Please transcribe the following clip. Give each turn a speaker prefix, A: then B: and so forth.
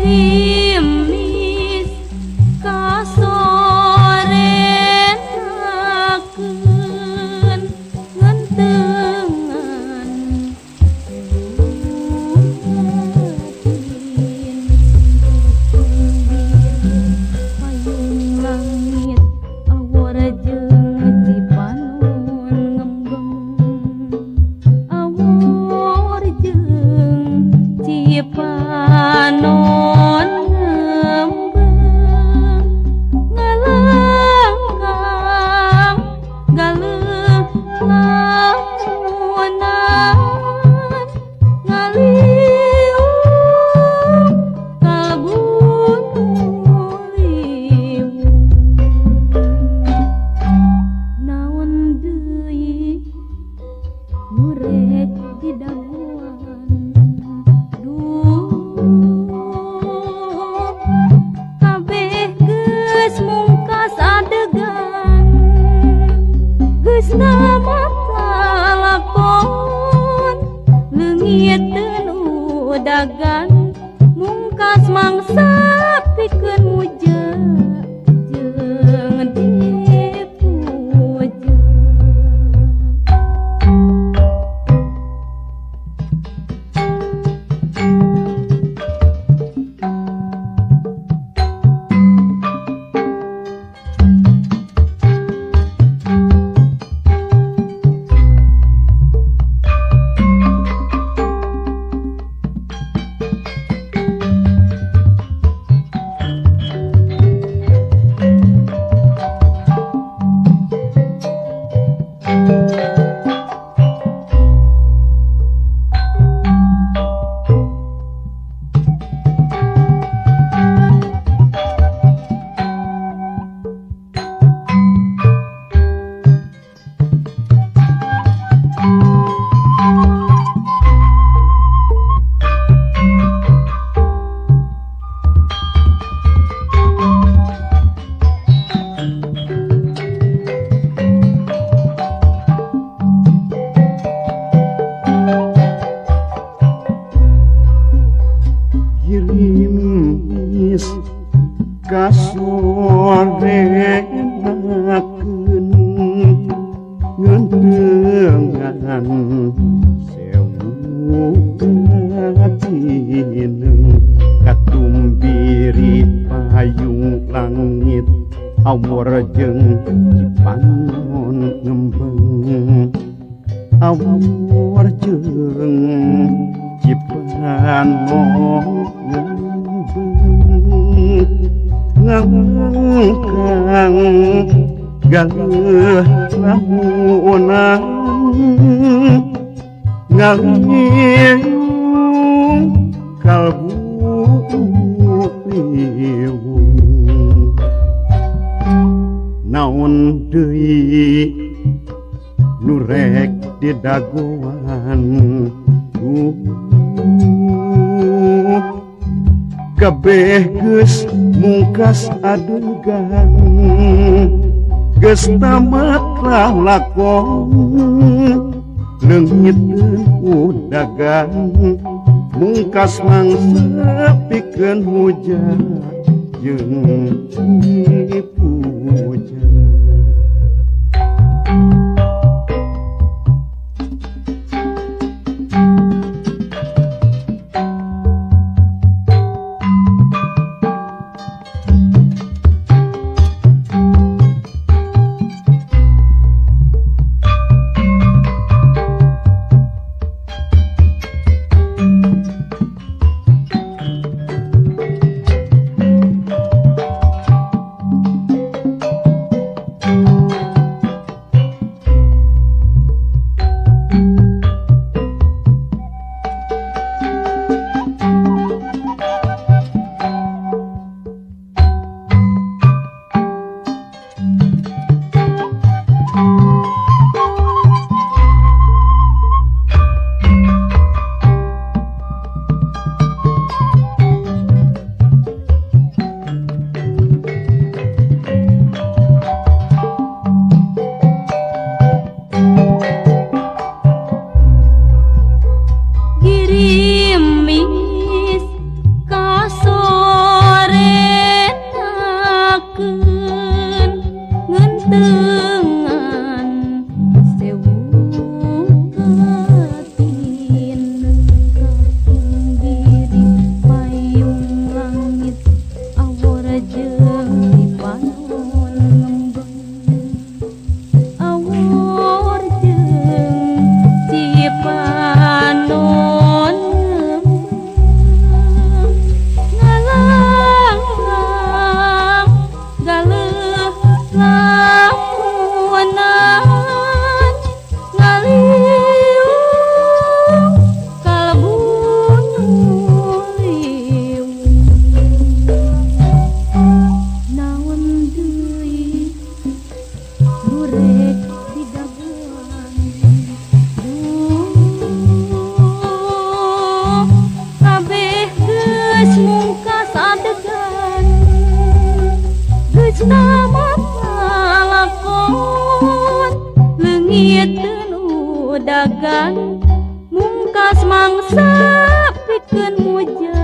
A: Gerimis kasorenakeun ngentengan sewu batin. Payung langit awor jeung Cipanon ngembeng, awor jeung Cipanon ngembeng, ngalengkang galeuh lamunan, ngaliung kalbu liwung. Naon deui nu rek didagoan, duh kabeh geus mungkas adegan, geus tamat lalakon, leungit udagan, mungkas mangsa pikeun muja jeung dipuja.
B: Girimis kasorenakeun ngentengan sewu katineng, katumbiri payung langit awor jeung Cipanon ngembeng, awor jeung Cipanon ngembeng, ngangkang galeuh lamunan, ngaliung kalbu liwung. Naon deui nu rek didagoan, duh kabeh geus mungkas adegan, geus tamat lalakon, leungit udagan, mungkas mangsa pikeun hujan jeung dipuja.
A: Leungit teu dagang mungkas mangsa pikeun muja.